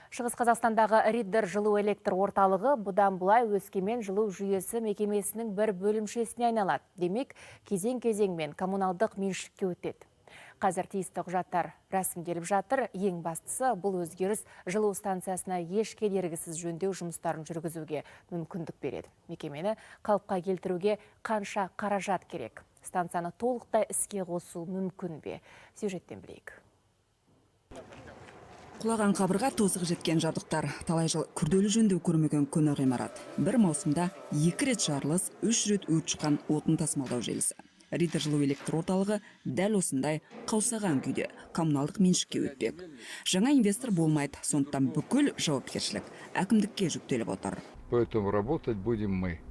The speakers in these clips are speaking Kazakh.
Шығыс Қазақстандағы Риддер жылу электр орталығы бұдан былай Өскемен жылу жүйесі мекемесінің бір бөлімшесіне айналады. Демек, кезең-кезеңмен коммуналдық меншікке өтеді. Қазір тиісті құжаттар рәсімделіп жатыр. Ең бастысы, бұл өзгеріс жылу станциясына еш кедергісіз жөндеу жұмыстарын жүргізуге мүмкіндік береді. Мекемені қалыпқа келтіруге қанша қаражат керек? Станцияны толықтай іске қосу мүмкін бе? Сюжеттен білейік. Құлаған қабырға, тозығы жеткен жабдықтар, талай жыл күрделі жөндеу көрмеген көне ғимарат. Бір маусымда екі рет жарылыс, үш рет өрт шыққан отын тасымалдау желісі. Риддер жылу электр орталығы дәл осындай қаусаған күйде коммуналдық меншікке өтпек. Жаңа инвестор болмайды, сондықтан бүкіл жауапкершілік әкімдікке жүктеліп отыр. Поэтому работать будем мы.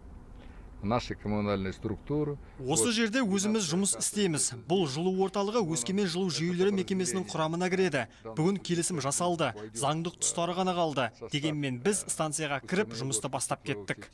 Наши коммунальные структуры. Осы жерде өзіміз жұмыс істейміз. Бұл жылу орталығы Өскемен жылу жүйелері мекемесінің құрамына кіреді. Бүгін келісім жасалды, заңдық тұстары ғана қалды. Дегенмен біз станцияға кіріп, жұмысты бастап кеттік.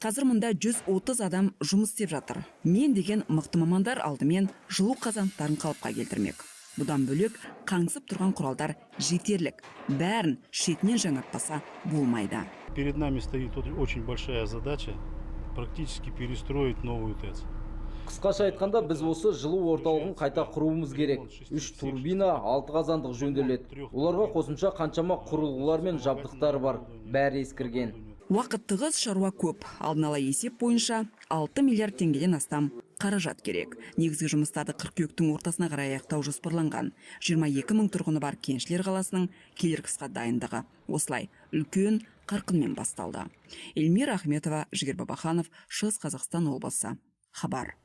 Қазір мұнда 130 адам жұмыс істеп жатыр. Мен деген мықты мамандар алдымен жылу қазандықтарын қалыпқа келтірмек. Бұдан бөлек, қаңсып тұрған құралдар жетерлік. Бәрін шетінен жаңартпаса болмайды. Перед нами стоит очень большая задача практически перестроить новую ТЭЦ. Қысқаша айтқанда, біз осы жылу орталығын қайта құруымыз керек. Үш турбина, алты қазандық жөнделеді. Оларға қосымша қаншама құрылғылар мен жабдықтар бар. Бәрі ескірген. Уақыт тығыз, шаруа көп. Алдын ала есеп бойынша 6 миллиард теңгеден астам қаражат керек. Негізгі жұмыстарды қыркүйектің ортасына қарай аяқтау жоспарланған. 22 мың тұрғыны бар кеншілер қаласының келер қысқа дайындығы осылай үлкен қарқынмен басталды. Эльмира Ахметова, Жігер Бабаханов, Шығыс Қазақстан облысы. Хабар.